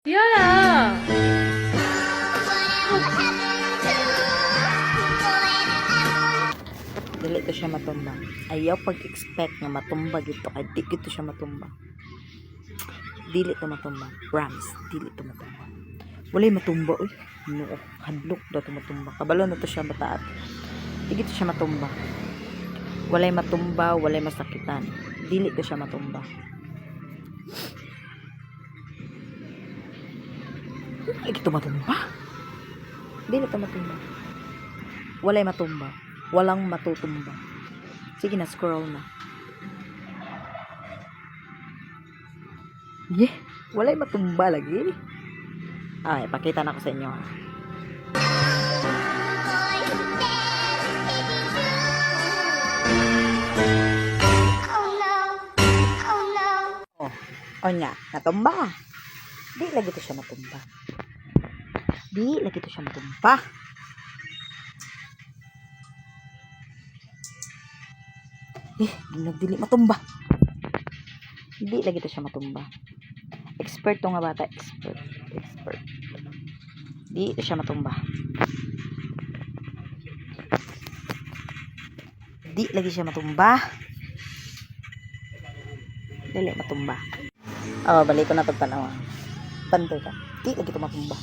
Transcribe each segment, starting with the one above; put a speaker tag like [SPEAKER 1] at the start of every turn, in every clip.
[SPEAKER 1] 디아야.
[SPEAKER 2] Dili to siya matumba. Ayaw pag-expect nga matumba gito kay di gito siya matumba. Dili to matumba. Promise, dili to matumba. Walay matumba uy. No, hadlok daw to matumba. Kabalo na to siya bataat. Di gito siya matumba. Walay matumba, walay masakitan. Dili to siya matumba. Dili gito matumba. Dili to matumba. Walay matumba. Walang matutumba. Sige na, scroll na. Yeah, walay matumba lagi. Ay, pakita na ko sa inyo, ha. Oh, onya, natumba. Di lagi to siya matumba. Di lagi to siya matumba. Eh, nagdili matumba. Di lagi to siya matumba. Expert to nga bata, expert. Expert. Di to siya matumba. Di lagi siya matumba. Dili matumba. Oh, balik ko na pagtanaw. Bantay ka. Di lagi to matumba.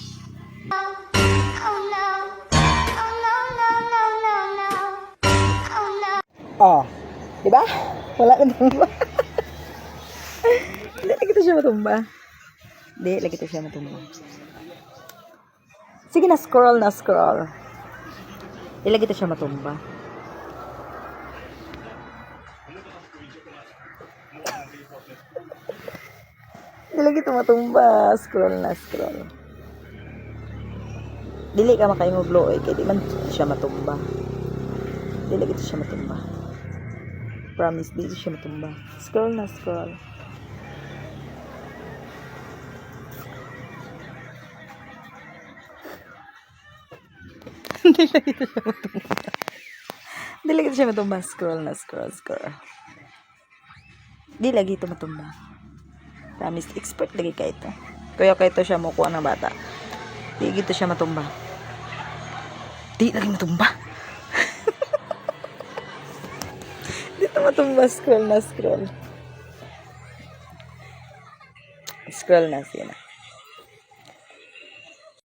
[SPEAKER 2] Oh, di ba? Wala na tumba. Di lagi to siya matumba. Di lagi to siya matumba. Sige na, scroll na, scroll. Di lagi to siya matumba. Di lagi to matumba. Scroll na, scroll. Dili ka makaingog looy kay di man siya matumba. Dili lagi to siya matumba. Promise, di siya matumba. Scroll na, scroll. Hindi lagi to siya matumba. Hindi lagi to siya matumba. Scroll na, scroll, scroll. Di lagi ito matumba. Promise, expert lagi ka ito. Kuya kay ito siya mukuha ng bata. Di gito siya matumba. Di lagi matumba. Dito matumba, scroll na, scroll. Scroll na, sige na.